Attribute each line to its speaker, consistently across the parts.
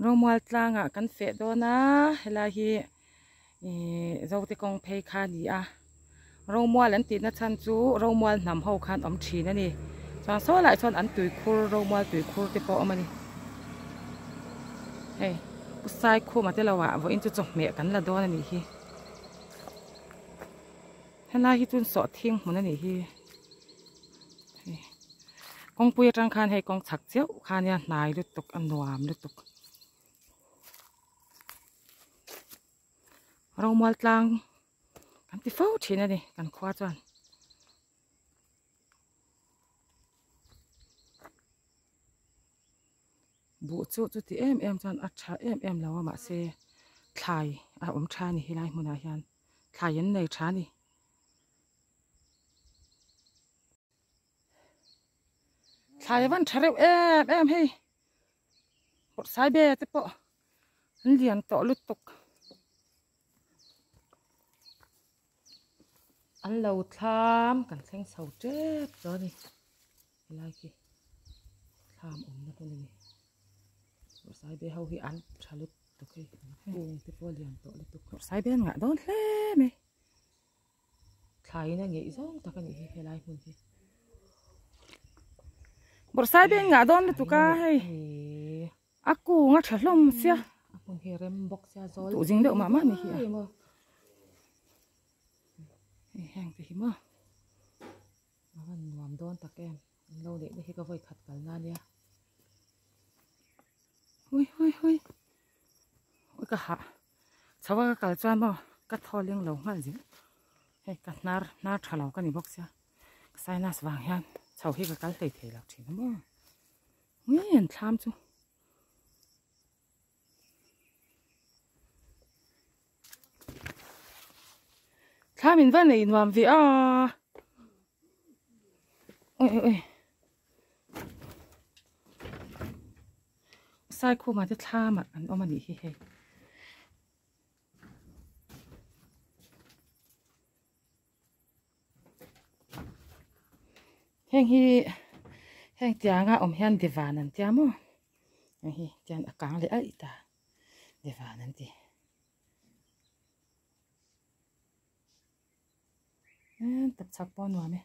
Speaker 1: Romual tlangah kan feh dawn a, helai hi ihh Zote kawng phei kha a ni a, Romual an tihna chhan chu Romual hnam ho khan awm thin a ni. Chuan saw lai chuan an tuikhur Romual tuikhur te pawh a awm a ni. Hei Pu Saikhuma te lo ah vawiin chu chawhmeh kan la dawn a nih hi. Helai hi chu sawhthing hmun a nih hi. Kawngpui atang khan hei kawng chhak chiauh kha ania hnai lutuk a nuam lutuk. Romual tlang kan ti fo thin a ni kan khua chuan. Buh chu chuti em em chuan a tha em em lo a mahse thlai a awm tha a ni helai hmunah hian thlai an nei tha a ni. Thlai a van tha reuh em em hei bawrhsai be te pawh an lian tawh lutuk an lo thlam kan thleng chho tep tawh a ni helai khi thlam awmna hmun a ni bawrhsai be ho hi an tha lutuk hei kung te pawh a lian tawh lutuk bawrhsai be an ngah dawn hle mai. Thlaiin a ngeih zawng tak a nih hi helai hmun hi. Bawrhsai beng ngah dawn lutuk a hei. A kung a tha hlawm sia.
Speaker 2: A hmun hi rem bawk sia zawl.
Speaker 1: Tuh zing deuh mah mah ni hi a. Hei heng te hi maw.
Speaker 2: A van nuam dawn tak em. An lo neih na hi ka vawi khat kal na nia.
Speaker 1: Hui hui hui. Ui ka hah. Chho a ka kal chuan maw ka thaw leng lo nghal zel. Hei ka hnar hnar tha lo ka ni bawk sia. Ka sinus vang hian chho hi ka kal hlei thei lo thin a maw. Nge an thlam chu. Thlam in va nei nuam ve a. Ui ui ui. Saikhuma te thlamah an awm a nih hi hei. Heng hi heng tianga awm hian divan an tia maw heng hi tian a kang leh aih ta divan an ti. Tapchhak pawh a nuam e.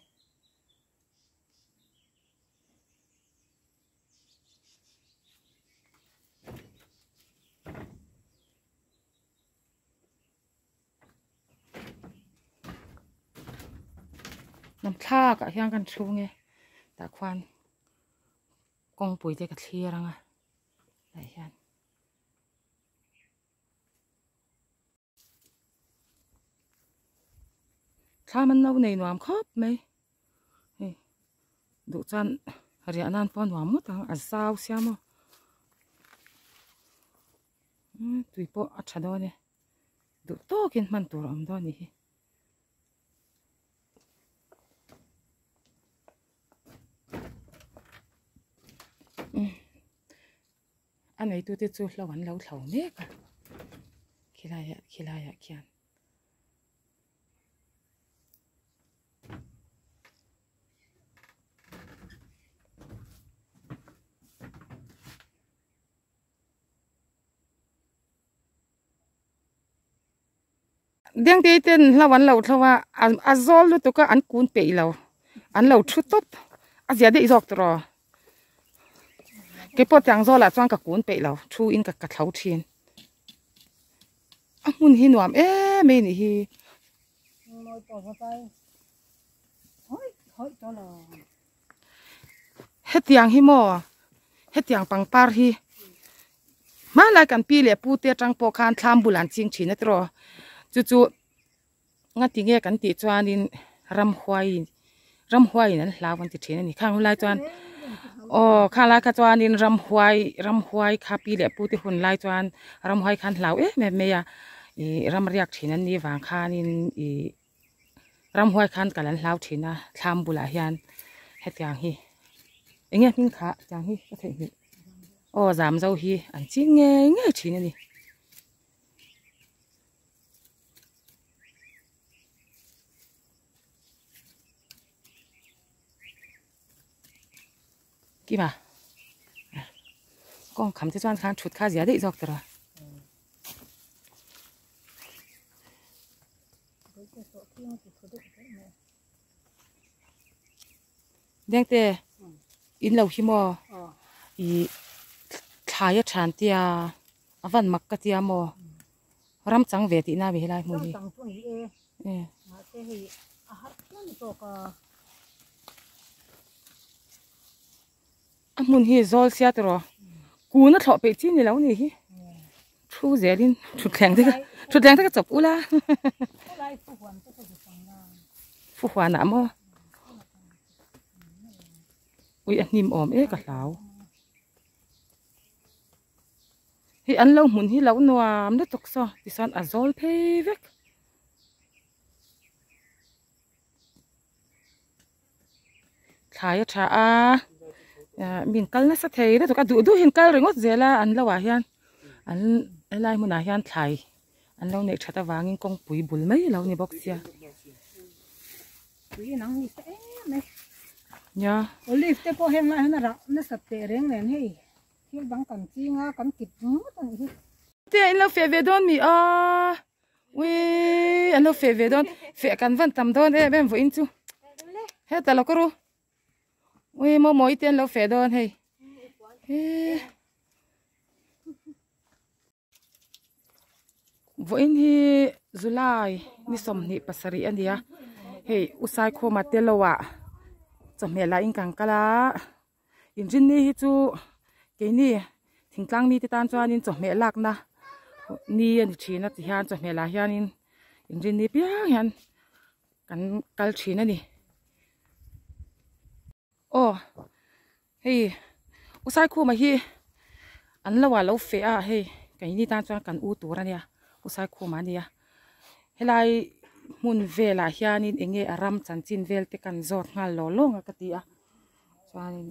Speaker 1: Lam thlak ah hian kan chhung e tah khuan kawngpui te ka thlir ang a tah hian. Thlam an lo nei nuam khawp mai hei duh chuan riah nan pawh a nuam ngawt ang a zau sia maw tui pawh a tha dawn e duh tawkin hman tur a awm dawn a nih hi. A neitute chu hlo an lo thlo mek a khilaiah khilaiah khian. Dengtei ten hlo an lo thlo a a zawl lutuk a an kun peih lo an lo thu tawp a zia daih zawk tawh rawh keipawh tiang zawlah chuan ka kun peih lo thu in ka thlo thin a hmun hi nuam em mai a nih hi. Hetiang hi maw hetiang pangpar hi hmanlai kan pi leh pu te atang pawh khan thlam bulah an ching thin a tiraw chu chu ngati nge kan tih chuanin ramhuai ramhuai in an hlau an ti thin a ni khang hunlai chuan aw khang lai kha chuanin ramhuai ramhuai kha pi leh pu te hun lai chuan ramhuai khan hlau em em mai a ih ram riak thin an nih vang khanin ih. Ramhuai khan kal an hlau thin a thlam bulah hian hetiang hi eng nge hming kha tiang hi ka theih hmel aw zam zo hi an ching ngei ngei thin a ni. Kima. Kawng kham te chuan khan thut kha zia daih zawk tawh a. Dengte in lo hi maw ih thlai a than tia a van mak ka tia maw ram chang ve tihna a ni helai hmun hi. A hmun hi zawl sia tiraw kun a thlawh peih chi ni lo ni hi thu zelin thutthleng te kha thutthleng te kha chawp ula fuhuan ah maw ui a hnim awm e ka hlau hei an lo hmun hi lo nuam lutuk saw tichuan a zawl phei vek. Thlai a tha a ah min kal nasa thei lutuk a duh duh hi an kal ringawt zel a an lo ah hian an helai hmunah hian thlai an lo neih that avangin kawngpui bul mai a lo ni bawk sia. Nia.
Speaker 3: Olive te pawh heng lai hian a rah nasat teh reng nen hei thil dang kan ching a kan kit ngawt a nih hi.
Speaker 1: Te in lo feh ve dawn mi a. Uii an lo feh ve dawn feh kan van tam dawn em em vawiin chu heta lo ka ru ui maw mawi te an lo feh dawn hei eee vawiin hi July ni sawmhnih pasarih a ni a hei Usaikhawma te lo ah chawhmeh lah in kan kal a inrinni hi chu keini thingtlang mite tan chuanin chawhmeh lakna ni a ni thin a ti hian chawhmeh lah hianin inrinni piang hian kan kal thin a ni aw hei Usaikhuma hi an lo ah lo feh a hei keini tan chuan kan u tur a nia Usaikhuma a nia helai hmun velah hianin eng nge a ram chanchin vel te kan zawt nghal lawng lawng a ka ti a chuanin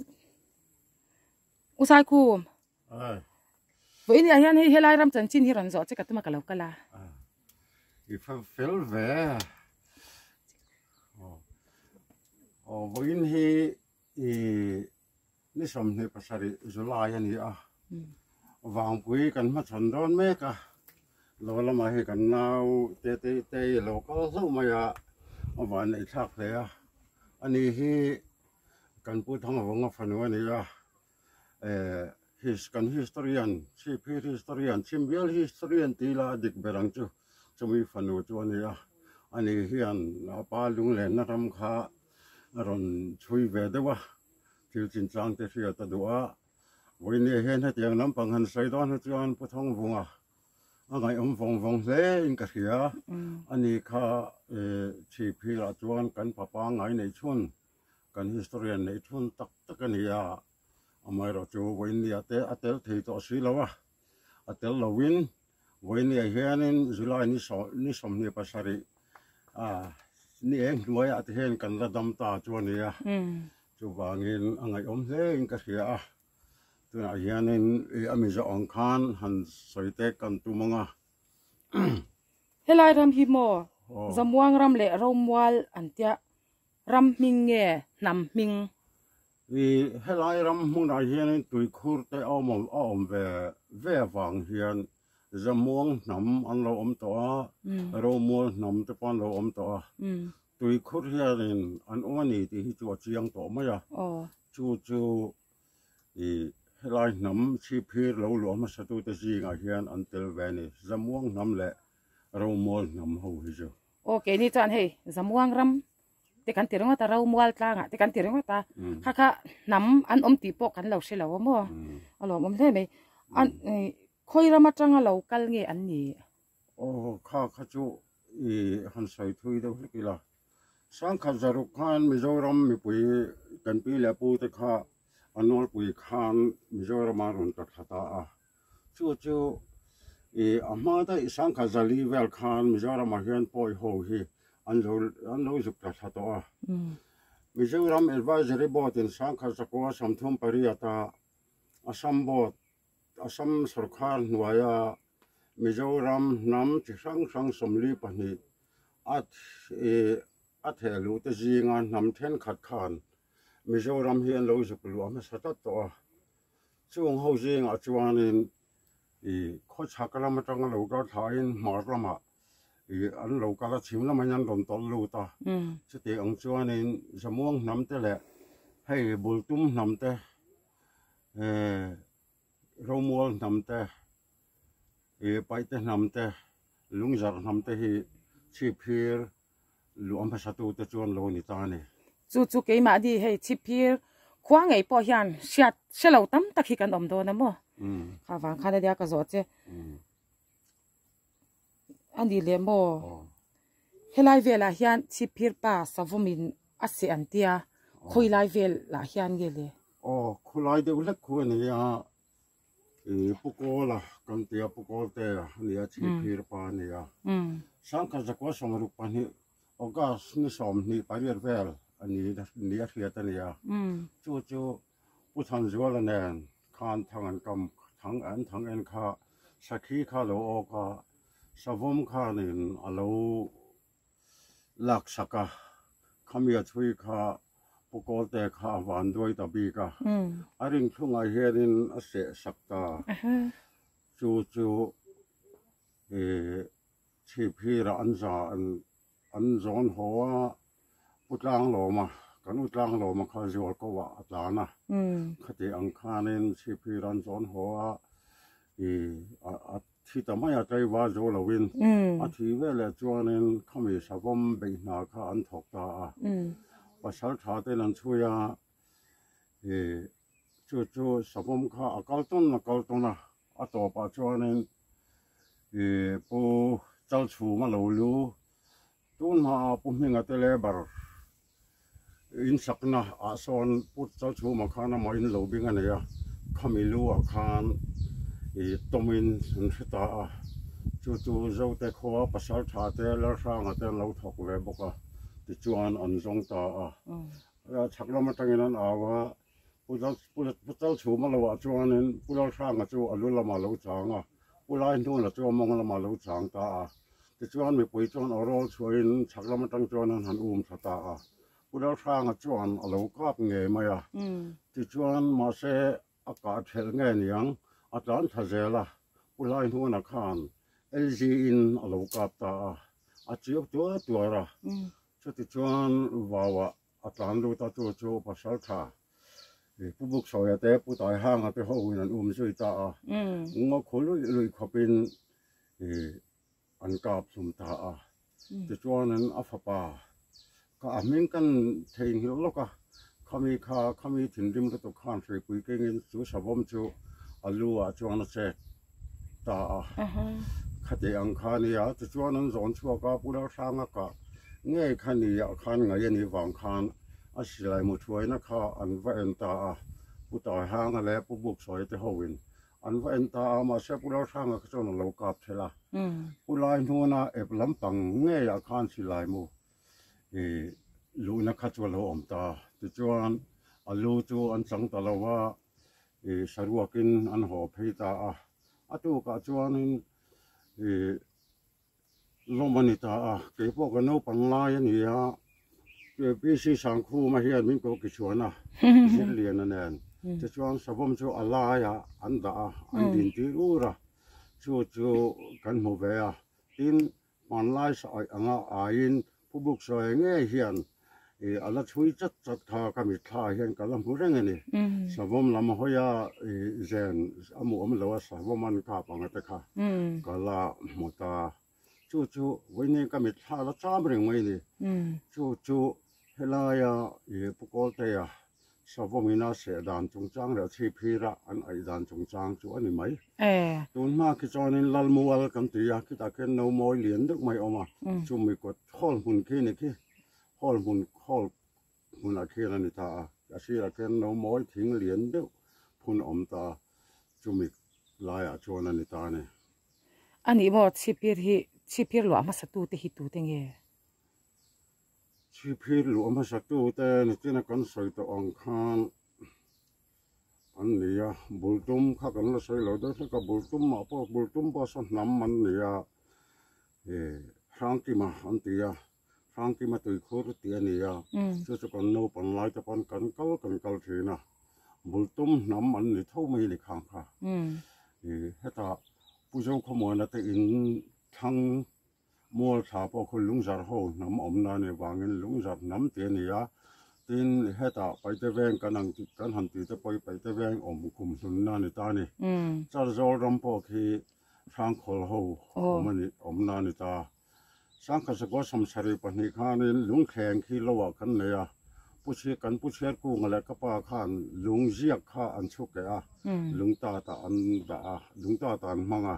Speaker 1: Usaikhum vawiin ah hian hei helai ram chanchin hi rawn zawh che ka tum a ka lo kal a.
Speaker 4: I fel ve aw vawiin hi i ni 27 July a ni a vangpui kan hmachhawn dawn mek a lo lamah hei kan nau te te te i lo kal hlauh mai a a vanneih thlak hle a ani hi kan pu Thangvunga fanu a ni a eh his kan historian chhipphir historian chhimbial historian tih ila a dik ber ang chu chumi fanu chu a ni a ani hian a pa lunglenna ram kha a rawn chhui ve deuh a thil chinchang te hriat a duh a vawinia hian hetiang lampang han sawi dawn hi chuan Pu Thangvunga a ngaihawm vawng vawng hle in ka hria ani kha eh chhipphir ah chuan kan papa ngai nei chhun kan historian neih thun tak tak a ni a amaherawh chu vawinia te a tel thei tawh si lo a a tel lovin vawinia hianin July ni saw ni 27 a ni eng hnuaiah te hian kan la dam ta chu a ni a chuvangin a ngaihawm hle in ka hria a tunah hianin ih a mizo ang khan han sawi te kan tum ang a.
Speaker 1: Helai ram hi maw Zamuang ram leh Romual an tia Ram hming nge hnam hming?
Speaker 4: I helai ram hmunah hianin tuikhur te a awm a awm ve ve avang hian Zamuang hnam an lo awm tawh a, Romual hnam te pawh an lo awm tawh a. Tuikhur hianin an awm a ni tih hi chu a chiang tawh mai a. Chu chu i helai hnam chhipphir lo luah hmasatute zingah hian an tel ve a ni. Zamuang hnam leh Romual hnam ho hi chu.
Speaker 1: Aw keini chuan hei Zamuang ram te kan ti ringawt a Romual tlangah te kan ti ringawt a kha kha hnam an awm tih pawh kan lo hre lo a maw a lawmawm hle mai an khawi ram atanga lo kal nge an ni.
Speaker 4: Aw kha kha chu i han sawi thui deuh hlek ila Sangkhat zaruk khan Mizoram mipui kan pi leh pu te kha a nawlpui khan Mizoram a rawn ta thla ta a. Chu chu ih a hma daih Sangkhat zali vel khan Mizoramah hian pawi ho hi an zo an lo zuk ta thla tawh a. Mizoram Advisory Board in Sangkhat zakua 38 a Assam Board Assam sorkar hnuaia Mizoram hnam chi hrang hrang 42 a ih a theh luh te zinga hnam thenkhat khan Mizoram hi an lo zuk luah hmasa tlat tawh a. Chung ho zingah chuanin ih khawchhak lam atanga lo kal thlain hmar lamah ih an lo kal a, chhim lamah hian an rawn tawlh lut a. Chuti ang chuanin Zamuang hnam te leh hei Bultum hnam te eh Romual hnam te ih Paihte hnam te Lungzarh hnam te hi chhipphir luah hmasa tute chuan lo ni ta a ni.
Speaker 1: Chu chu keimahni hei chhipphir khua ngei pawh hian hriat hre lo tam tak hi kan awm dawn a maw? Kha vang khan a nia ka zawh che. A ni leh maw? Helai velah hian chhipphir pa savawmin a seh an tia, khawi lai velah hian nge le?
Speaker 4: Aw, khawlai deuh hlek khu a ni a. Pu Kawla kan ti a, Pu Kawltea a ni a, Chhipphir pa a ni a. Sangkhat zakua 62 August ni 28 vel a ni ni a hriat a ni a. Chu chu Pu Thanzuala nen khan thang an kam thang an thang en kha sakhi kha lo awk a, savawm khanin a lo lak sak a, khami a chhui kha Pu Kawlte kha a van duai ta bik a, a ring thlungah hianin a seh sak ta. Chu chu ih chhipphirah an za an an zawn haw a, Pu Tlanglawma kan U Tlanglawma kha zual ko ah a tlan a, khati ang khanin chhipphir an zawn haw a ih a Thi ta mai a tlaiva zo loin a thi veleh chuanin khami savawm beih hna kha an thawk ta a. Pasal tha ten an chhui a, ih chu chu savawm kha a kal tawn a kal tawn a, a tawpah chuanin ih Pu Chalchhuma lo lu tun hmaah Pu Hminga te labour Insakna ah sawn Pu Chalchhuma khan amah in lo bing a nei a, khami lu ah khan ih tawmin an hre ta a, chu chu Zote khua pasal tha te Lalhranga te an lo thawk ve bawk a, tichuan an zawng ta a, chhak lam atangin an au a, Pu Chalchhuma lo ah chuanin Pu Lalhranga chu a lu lamah a lo chang a, Pu Laihnuna chu a mawng lamah a lo chang ta a. Tichuan mipui chuan aw rawl chhuahin chhak lam atang chuan an han um thla ta a. Pu Lalhranga chuan a lo kap ngei mai a. Tichuan mahse a kah thelh nge niang a tlan thla zel a. Pu Laihnuna khan LG in a lo kap ta a. A chiau tuar tuar a. Chutichuan vauah A tlan lut a chu chu pasal tha Pu Buksawia te Pu Taihanga te ho in an um zui ta a, ngaw khu luih luih khawp in an kap hlum ta a. Tichuan a fapa kha a hming kan theihnghilh lawk a, khami kha khami thinrim lutuk khan hruipui kengin chu savawm chu a lu ah chuan a chet ta a, khati ang kha a nia, tichuan an zawn chhuak a, Pu Lalhranga kah ngei kha ni ah khan ngaih a nih vang khan a silai mu thuaina kha an va en ta a, Pu Taihanga leh Pu Buksawi te ho in an va en ta a, mahse Pu Lalhranga kha chuan a lo kap thelh a, Pu Laihnuna ep lampang ngei ah khan silai mu ih luhna kha chu a lo awm ta, tichuan a lu chu an chang ta lo a. Ih saruakin an haw phei ta a, a tukah chuanin ih lawm a ni ta a, keipawh ka naupang lai a ni a, PC Sangkhuma hian min ko kichhuan a, Zirliana nen, tichuan savawm chu a laiah an dah a, an din tir ur a, chu chu kan hmu ve a, tin Hmanlai sawi anga aiin Pu Buksawi ngei hian ih a la chhui chat chat kha ka mitthla ah hian ka la hmu reng a ni. Savawm lam hawia ih zen a hmuh awm lo a savawm an kap anga te kha ka la hmu ta. Chu chu vawiin ka mitthla la cham reng mai a ni. Chu chu helaia ih Pu Kawltea Savawm ina seh dan chungchang leh chhipphira an aih dan chungchang chu a ni mai. Tun hma khi chuanin Lalmual kan ti a, khitah khian no mawi lian deuh mai a awm a, chumi kawt hall hmun khi ni khi, hall hmun hall hmunah khian a ni ta a, a sirah khian no mawi thing lian deuh phun a awm ta a, chumi laiah chuan a ni ta a ni.
Speaker 1: A nih maw chhipphir hi chhipphir luah hmasa tute hi tute nge?
Speaker 4: Chhipphir luh hmasa tute nichina kan sawi tawh ang khan an ni a, bultum kha kan la sawi lo deuh hlek a, bultum ah pawh bultum pawh saw hnam an ni a, ih Hrangkima an ti a, Hrangkima tuikhur tih a ni a, chu chu kan naupang lai te pawn kan kal kan kal thin a. Bultum hnam an ni tho mai a ni khang kha. Hetah Pu Zokhawmuana te in thlang Mual thla pawh khu Lungzar ho hnam awmna a nih vangin Lungzar hnam tih a ni a, tin hetah Paite Veng kan ang kan han tih te pawh hi Paite Veng awm kum hlunna a ni ta a ni. Charzawl ram pawh khi Hrangkhawl ho awm a nih awmna a ni ta. Sangkhat sakawr sawmsarih pahnih khanin lungthleng khi lo ah kan nei a, Pu Chhi kan Pu Chhiarkunga leh ka pa khan lung ziak kha an chhuk leh a, lung tat ah an dah a, lung tat ah an hmang a.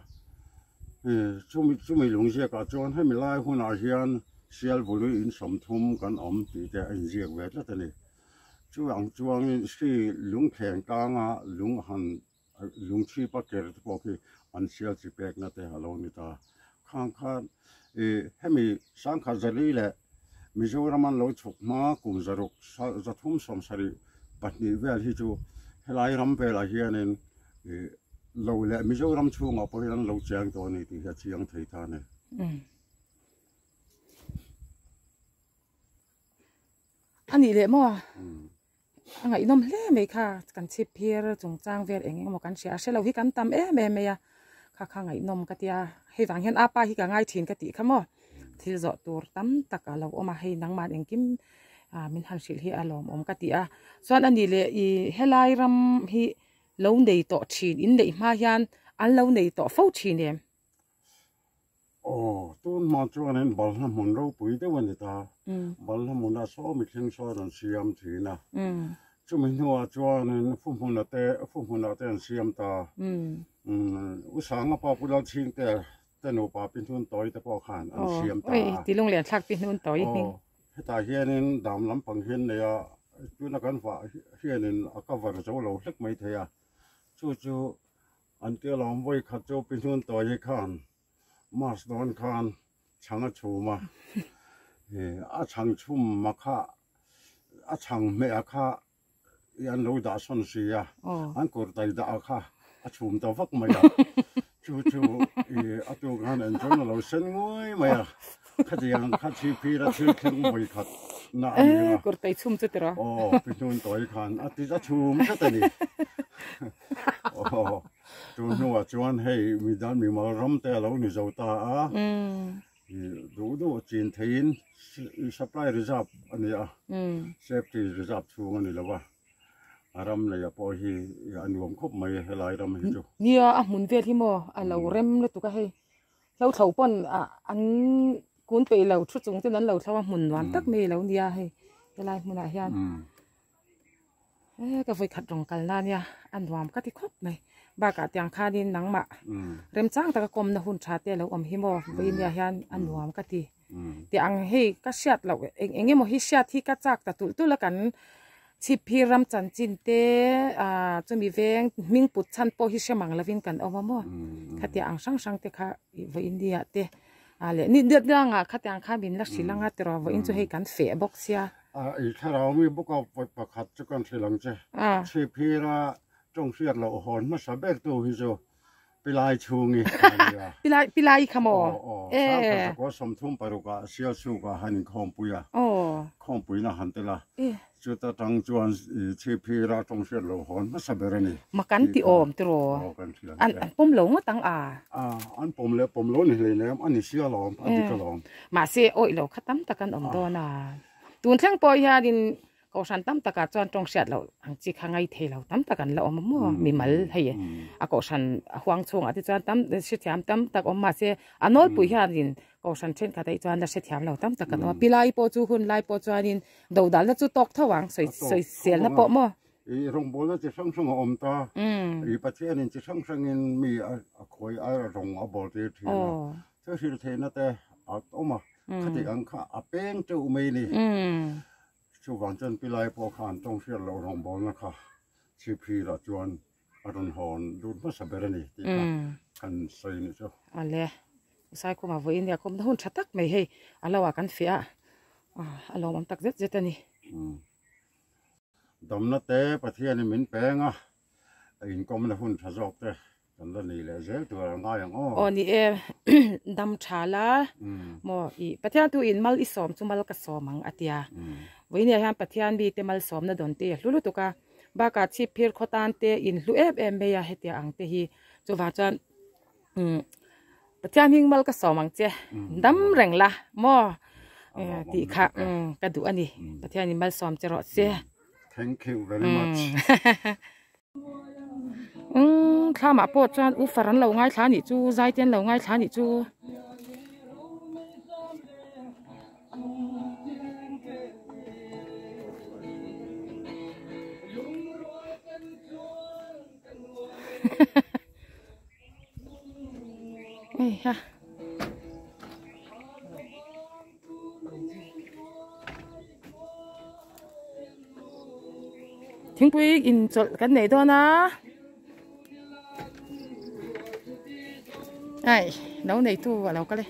Speaker 4: Chumi chumi lung ziakah chuan hemi lai hunah hian Sialvului in 30 kan awm tih te a inziak ve tlat a ni. Chu ang chuangin hri lungthleng tlanga lung han lungchhipa ker te pawh khi an sial chi pekna te a lo ni ta. Khang khan ih hemi Sangkhat Zali leh Mizoram an lo chhuk hma kum zaruk 372 vel hi chu helai ram velah hianin ih lo leh Mizoram chhungah pawh hian an lo chiang tawh a ni tih hi a chiang thei ta a ni.
Speaker 1: A nih leh maw? A ngaihnawm hle mai kha kan chhip phir chungchang vel eng eng emaw kan hria a hrelo hi kan tam em em mai a kha kha ngaihnawm ka tia hei vang hian apa hi ka ngai thin ka tih kha maw thil zawh tur tam tak a lo awm a hei nangman engkim ah min han hrilh hi a lawmawm ka ti a chuan a nih leh ih helai ram hi lo nei tawh thin in neih hma hian an lo nei tawh fo thin em.
Speaker 4: Aw, tun hma chuanin balhla hmun ropui deuh a ni ta. Balhla hmunah saw mithleng sawn an siam thin a. Chumi hnuah chuanin fu hmunah te, fu hmunah te an siam ta. U Sanga pa Pu Lalchhingte te nupa pi hnun tawi te pawh khan an siam ta a.
Speaker 1: Aw, ti lunglen thlak pi hnun tawi hming.
Speaker 4: Aw, hetah hianin dam lampang hian nei a, tuna kan vah hianin a cover zo lo hlek mai thei a. Chu chu An tia lawm vawi khat chu pi hnun tawi hi khan March dawn khan chhang a chhum a, a chhang chhum a kha a chhang hmeh a kha i an lo dah sawn si a, an kawr tai dah a kha a chhum ta vak mai a, chu chu i a tu khan en chuan a lo sen nguai mai a, khatiang kha chhipphir a thil thleng vawi khat na a ni a.
Speaker 1: Kawr tai chhum chu tiraw?
Speaker 4: Aw, pi hnun tawi khan a ti a chhum tlat a ni. Aw, tun hnuah chuan hei midan mimal ram te a lo ni zo ta a, duh duh chin theiin supply reserve a ni a, safety reserve chhung a ni lo a, a ram neia pawh hi a nuam khawp mai helai ram hi chu.
Speaker 1: Nia, a hmun vel hi maw a lo rem lutuk a hei, hlo thlo pawn an kun peih lo thu chung ten an lo thlo a, hmun nuam tak mai a lo nia hei helai hmunah hian. E ka vawi khat rawng kalna ania a nuam ka ti khawp mai bakah tiang khanin nangmah remchang taka kawmna hun tha te alo awm hi maw vawinia hian a nuam ka ti tih ang hei ka hriat loh eng eng emaw hi hriat hi ka chak ta tulh tulh a kan chhip phir ram chanchin te ah chumi veng hming put chhan pawh hi hre mang lovin kan awm a maw khatiang ang hrang hrang te kha vawinia te ah leh ni dangah khatiang kha min la hrilh anga tiraw vawiin chu hei kan feh bawk sia.
Speaker 4: A i thlarau mi bawk a vawi pakhat chu kan hrilh ang che. Chhipphira tawng hriat loh hawn hmasa ber tu hi chu Pilai chhungi a ni a.
Speaker 1: Pilai Pilai kha maw?
Speaker 4: Aw aw. Sangkhat zakua 36 ah Sialsuk ah han inkhawmpui a.
Speaker 1: Aw.
Speaker 4: Khawmpuina han tel a. Chuta tang chuan Chhipphira tawng hriat loh hawn hmasa ber a ni.
Speaker 1: Ma kan ti awm tiraw?
Speaker 4: Aw kan hrilh ang che.
Speaker 1: An pawm lo ngawt ang a?
Speaker 4: A, an pawm leh pawm lo ni hleinem a ni sia lawm, a dik alawm.
Speaker 1: Mahse awih lo kha tam tak an awm dawn a. Tun thleng pawh hianin kohhran tam takah chuan tawng hriat loh ang chi kha ngai thei lo tam tak an la awm a maw mimal hei a kohhran a huang chhungah te chuan tam hrethiam tam tak awm mahse a nawlpui hianin kohhran thenkhat ah hi chuan la hrethiam lo tam tak an awm a pilai pawh chu hun lai pawh chuanin dodalna chu tawk tho ang sawi sawi selna pawh maw.
Speaker 4: I rawngbawlna chi hrang hrang a awm ta i Pathianin chi hrang hrangin mi a khawi a rawng a bawl tir thin a thil hrilh theihna te a awm a. Khati ang kha a peng teuh mai ni. Chuvang chuan Pilai pawh khan tawng hriat loh rawngbawlna kha Chhipphirah chuan a rawn hawn lut hmasa ber a ni tih kha kan sawi ni chu.
Speaker 1: Awle, Usaikhuma vawiin nia kawmna hun tha tak mai hei a lo ah kan fiah a, a lawmawm tak zet zet a ni.
Speaker 4: Damna te Pathianin min peng a, a inkawmna hun tha zawk te Kan la nei leh zel tur a ngai ang aw.
Speaker 1: Aw ni e, dam tha la maw i Pathian thu in mal i sawm chu mal ka sawm ang a tia. Vawinia hian Pathian mite malsawmna dawn te a hlu lutuk a. Bakah chhip phir khaw tan te in hlu em em mai a hetiang ang te hi chuvang chuan umm Pathian hming mal ka sawm ang che dam reng la maw tih kha ka duh a ni Pathian in malsawm che rawh se.
Speaker 4: Thank you very much.
Speaker 1: Umm thlamah pawh chuan u far an lo ngaithla anih chu zai te an lo ngaithla anih chu. Ei ha. Thingpui in chawlh kan nei dawn a. Ai, lo nei tu a lo kal e.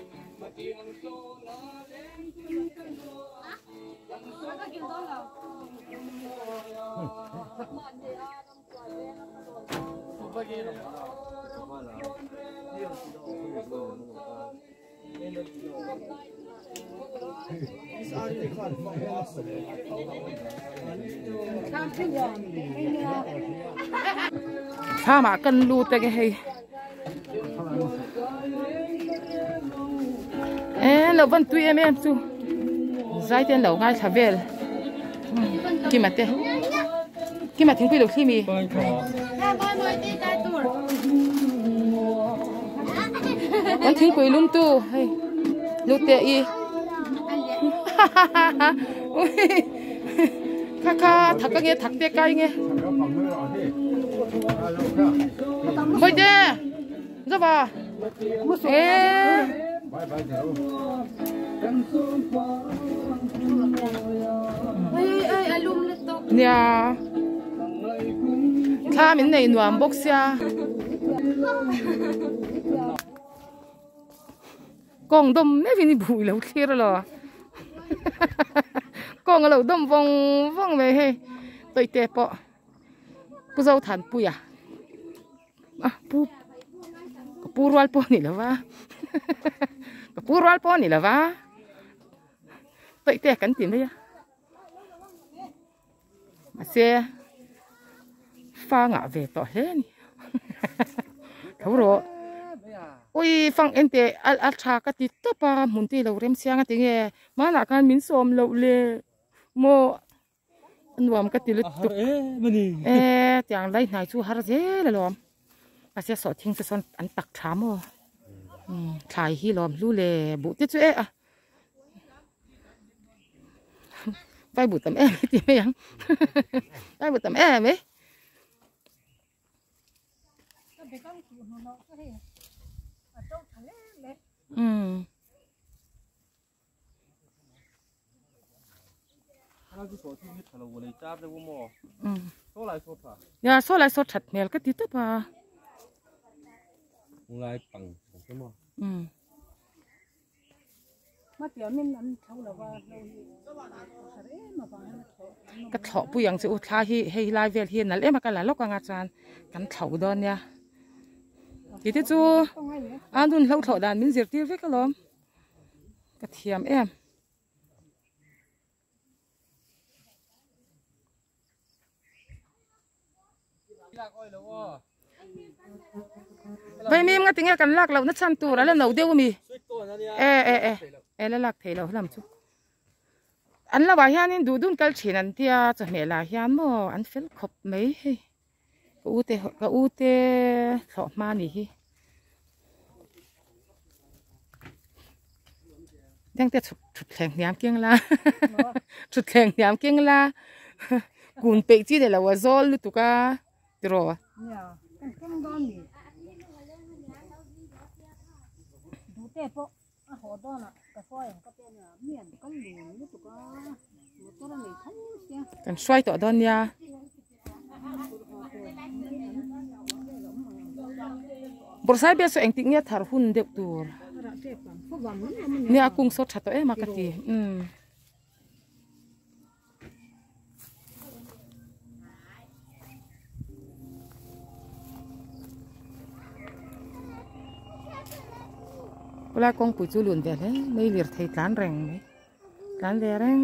Speaker 1: Thlamah kan lut enge hei e lo van tui em em chu zai te an lo ngaithla vel kima te kima thingpui lo thli mi kan thingpui lum tu hei lu te i kha kha thak ange thak te kai nge khoi te zova e nia thla min nei nuam bawk sia kawng dawm meuhin i buh ilo thlir alo kawng alo dawm vawng vawng mai hei tawite pawh Pu Zothanpuia a pu ka pu rual pawh a ni lo va ka pu rual pawh a ni lo va tawite kan ti mai a mahse fa ngah ve tawh hle a ni tho rawh ui fang en teh a tha ka ti tawp a hmun te ilo remsiang a tinge hmanah khan min sawm loh le maw. A nuam ka ti lutuk e tiang lai hnai chu har zel alawm mahse sawhthing te sawn an tak tha maw thlai hi lawm hlu le buh te chu e a vai buh tam em mai ti mai ang vai buh tam em mai. Ya saw lai saw that hmel ka ti tawp a. Ka thlawh pui ang che u thla hi hei lai vel hi nalh em a ka la lawk anga chuan kan thlauh dawn nia. Tih te chu a nun hlo thlawh dan min zirtir vek alawm. Ka thiam em. Vaimim nga tinge kan lak loh na chhan tur a la no deuh ami e e e e la lak thei lo lam chu an lo ah hianin duh dun kal thin an tia chawhmeh lah hian maw an fel khawp mai hei. Ka u te ka u te thlawh hma ni hi deng te chhuk thut thleng hniam keng la thut thleng hniam keng la kun peih chi ni lo a zawl lutuk a tiraw
Speaker 3: A haw dawnah ka hruai ang ka ti a nia, mi an kal lun lutuk a, motor a nei tho sia.
Speaker 1: Kan hruai tawh dawn nia. Bawrhsai bial saw engtik nge thar hun deuh tur. Nia a kung saw tha tawh em a ka ti. Umm. Khawlai kawngpui chu lun ve hle mai lirthei tlan reng mai tlan ve reng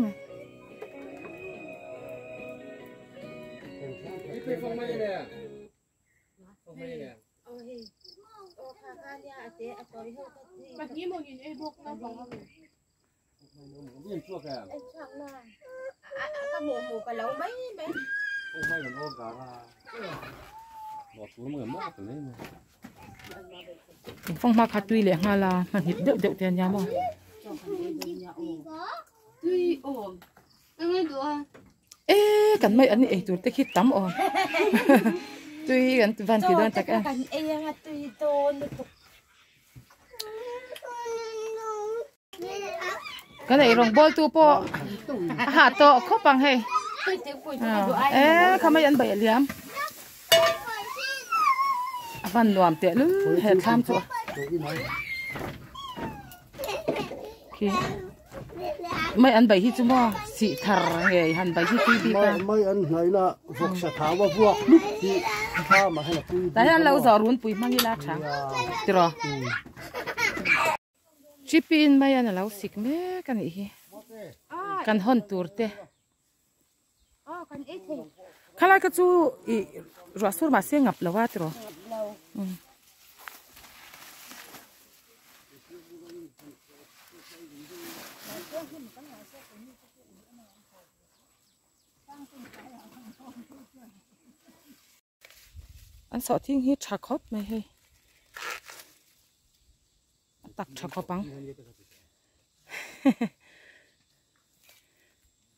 Speaker 1: mai. Fanghma kha tui leh nghal a hmanhip deuh deuh te a nia maw. E kan mai an ei tur te khi tam awm tui kan van ti dawn tak e. Kan ei rawng bawl tu pawh a hah tawh khawp ang hei. E kha mai an baih liam. A van nuam teh lul he thlam chu. Khi mai an bai hi chu maw sih thar ngei han bai hi tui bik a.
Speaker 4: Mai an hnai na vawk sa thau a vuak hlup hi thlam ah hian a tui bik.
Speaker 1: Tah hian lo zawh run pui hmang ila tha tiraw. Chipin mai an alo sik mek a nih hi kan hawn tur te. Khalai kha chu ih ruah sur mahse ngap lo a tiraw. An sawhthing hi tha khawp mai hei a tak tha khawp ang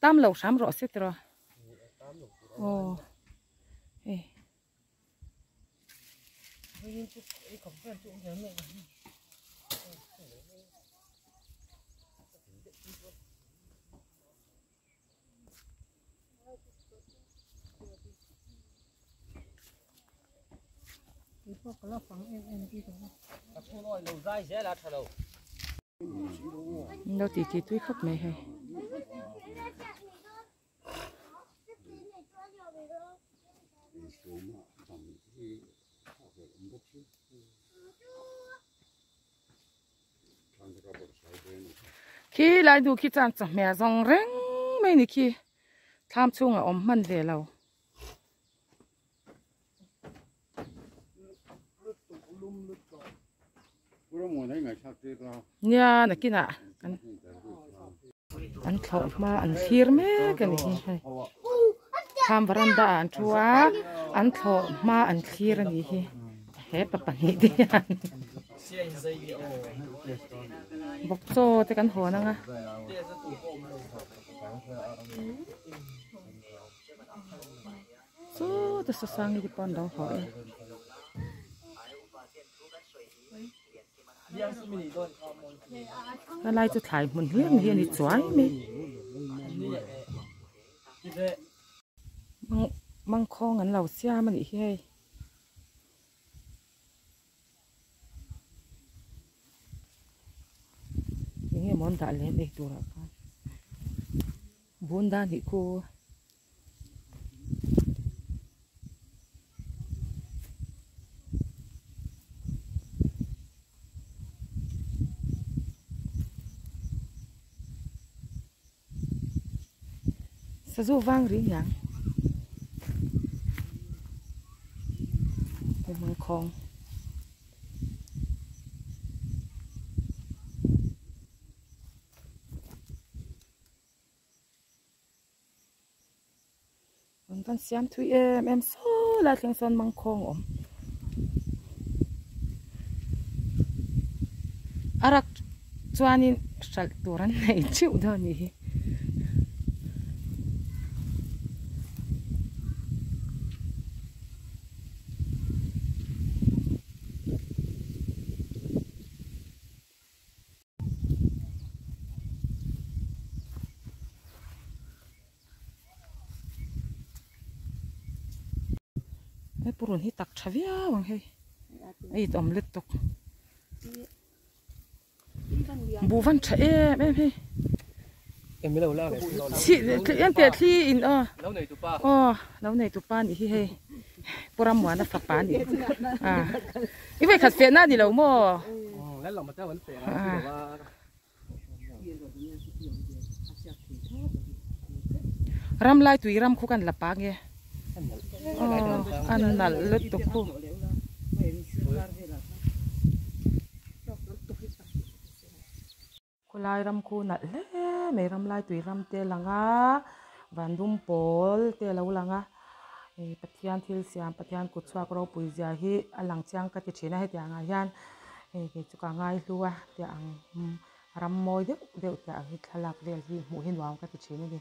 Speaker 1: tam lo hram rawh se tiraw aw hei. Lo ti ti tui khawp mai hei. Khi lai nu khi chuan chawhmeh zawng reng mai ni khi thlam chhungah awm hman ve lo. Nia nakinah kan an thlawh hma an thlir mek a ni hi hei thlam varanda ah an thu a an thlawh hma an thlir a ni hi hepa pahnih te hian bawk chaw te kan hawn ang a. Saw te sasangi te pawh an lo haw e. Helai chu thlai hmun hlir ni hi a ni chuai mai. Mangkhawng an lo siam a nih hi hei. Enge maw an dah leh an ei turah khan bunda nih khu. Sazu vang ri niang mangkhawng. An van siam thui em em saw lai thleng sawn mangkhawng a awm. A rak chuanin hralh tur an nei theuh dawn a nih hi. He purun hi tak tha viau ang hei a it awm let tawk buh van tha em em hei en teh thli in aw aw lo nei tu pa nih hi hei pu Rammuana fapa a nih a i vawikhat fehna a ni lo maw. Ram lai tui ram khu kan la pa nge aw a nalh lutuk khu. Khulai ram khu nalh hle mai ram lai tui ram te a lang a van dum pawl te a lo lang a ih Pathian thil siam Pathian kut chhuak ropui zia hi a lang chiang ka ti thin a hetiang ah hian hei kei chu ka ngai hlu a tiah ang ram mawi deuh deuh tiah ang hi thlalak vel hi hmuh hi nuam ka ti thin a ni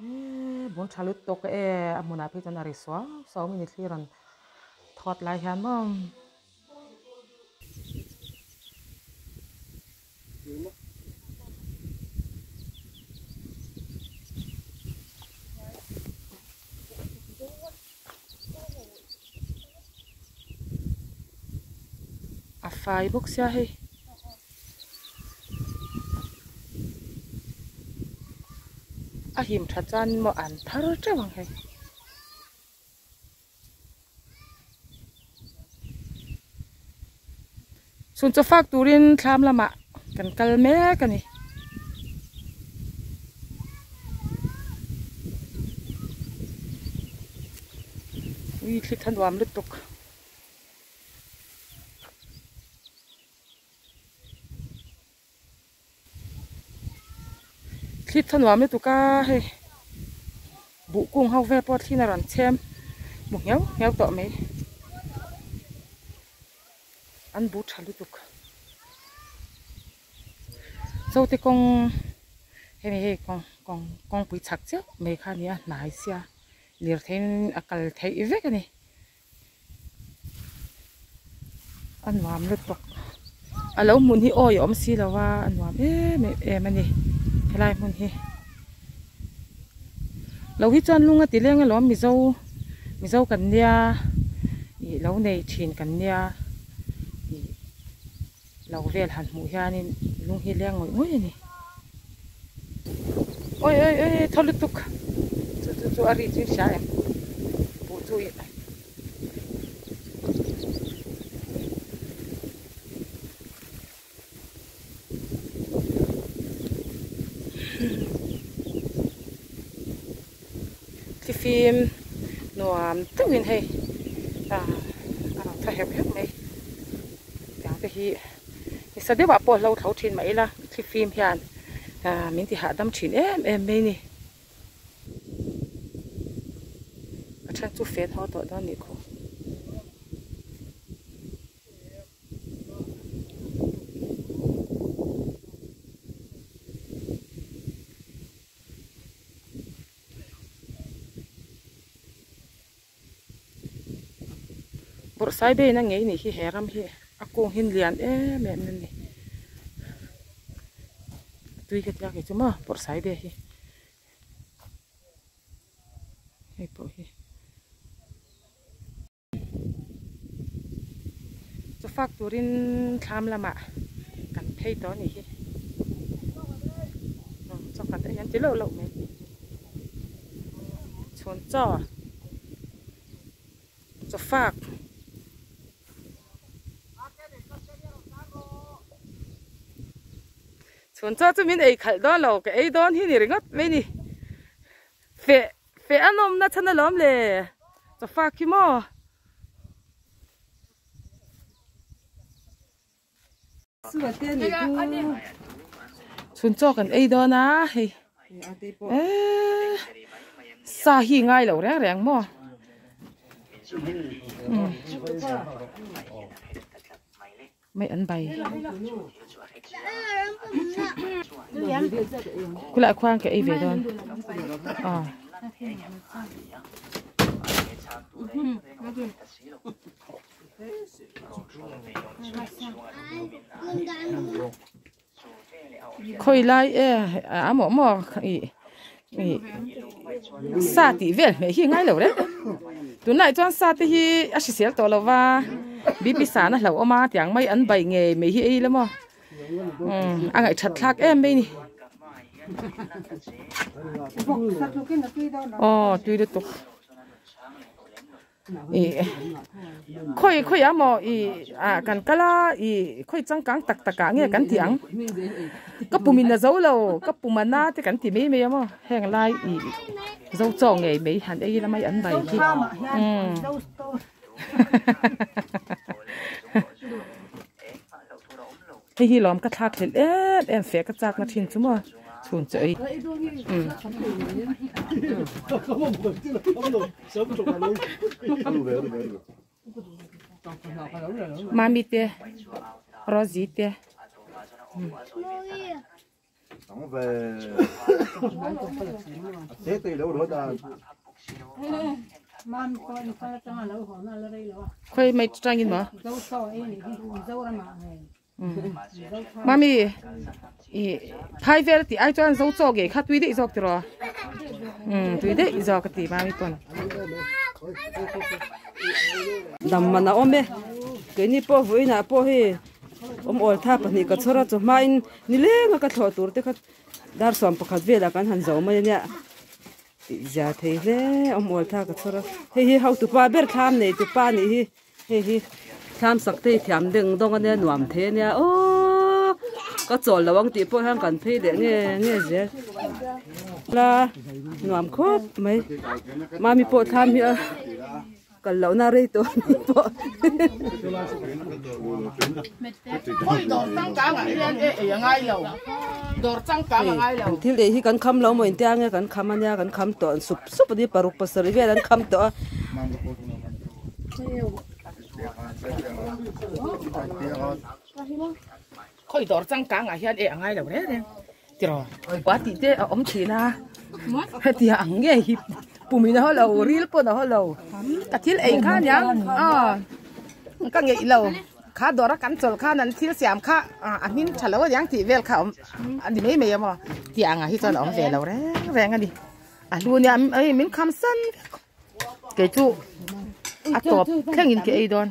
Speaker 1: eee bul tha lut tawk e a hmunah phei chuan a ri suau suau mai ni thli rawn thawt lai hian maw. A fai bawk sia hei. A him tha chuan maw an thar teuh ang hei. Chhun chaw fak turin thlam lamah kan kal mek a ni. Ui thli tha nuam lutuk. Thli tha nuam lutuk a hei buh kung ho vel pawh thliin a rawn chhem hmu ngheuh ngheuh tawh mai an buh tha lutuk zote kawng hemi hei kawng kawng kawngpui chhak chiah mai kha a ni a hnai sia lirthei in a kal theih vek a ni. A nuam lutuk a lo hmun hi awi a awm si lo a a nuam em em a ni helai hmun hi lo hi chuan lung a ti leng alawm mizo mizo kan nia ih lo nei thin kan nia ih lo vel han hmuh hianin lung hi leng ngawih ngawih a ni awi awi awi thaw lutuk chu chu chu a ri chu i hria em buh chu ih Thifim nuam deuhin hei a rawn tha heuh heuh mai tiang te hi nisa deuhah pawh hlo tho thin mah ila thlifim hian min ti hahdam thin em em mai ni a then chu fen haw tawh dawn nih khaw. Bawrhsai bein a ngei nih hi he ram hi a kung hi lian em em a ni tui ka tia kei chu maw bawrhsai be hi hei pawh hi. Chaw fak turin thlam lamah kan phei tawh a nih hi. Chaw khat a hian ti loh loh mai. Chhun chaw chaw fak. Chhun chaw chu min ei khalh dawn lo ka ei dawn hi ni ringawt mai ni. Feh feh an awmna chhan alawm le chawfa khi maw. Chhun chaw kan ei dawn a hei eee sa hi ngai lo reng reng maw. Mai an bai. Khulai khuan ka ei ve dawn. Ah. Khawi lai e a maw maw ih ih sa tih vel hmeh hi ngai lo reng tunlai chuan sa te hi a hrisel tawh lo va bp san a hlauhawm a tiang mai an bai ngei mai hi ei la maw umm a ngaihthat thlak em mai a ni aw tui lutuk. Ih khawi khawi ah maw ih ah kan kal a ih khawi changkang tak tak ah nge kan tih ang ka pum in a zo lo ka pum a na te kan ti mai mai a maw heng lai ih zo chaw ngei mai han ei ila mai an bai hi umm Hei hi lawm ka thlak hlelh em em feh ka chak na thin chu maw chhun chu ei umm. Mami te Rosie te Khawi mai tangin maw? Mami i phai vel tih ai chuan zo chaw ngei kha tui daih zawk tiraw? Umm tui daih zawk a ti mami pawn.
Speaker 2: Dam man a awm e keini pawh vawiinah pawh hei awm awl tha pahnih ka chhawr a chawhmain nileng a ka thlawh tur te kha dar 11 velah kan han zo mai ania tih zia thei hle awm awl tha ka chhawr a hei hi hotupa ber thlam nei tupa anih hi hei hi thlam sak te hi thiam deng dawng ania nuam thei ania aww ka chawl lo ang tih pawh hian kan phei leh nge nge zel la nuam khawp mai mami pawh thlam hi a. Kal lohna rei tawh ni pawh. An thil ei hi kan kham lo maw intia nge kan kham ania kan kham tawh an sup sup ani paruk pasarih vel an kham tawh a.
Speaker 1: Khawi dawr changkang ah hian e a ngai lo reng reng tiraw kua tih te a awm thin a hetia ang nge hi pumin a haw lo ril pawn a haw lo ka thil ei kha aniang aw ka ngeih lo kha dawr a kan chawlh khan an thil siam kha a hming tha lo aniang tih vel kha a awm a ni mai mai a maw tih ang ah hi chuan a awm ve lo reng reng a ni a hlu nia hei min kham san vek kei chu a tawp thlengin ka ei dawn.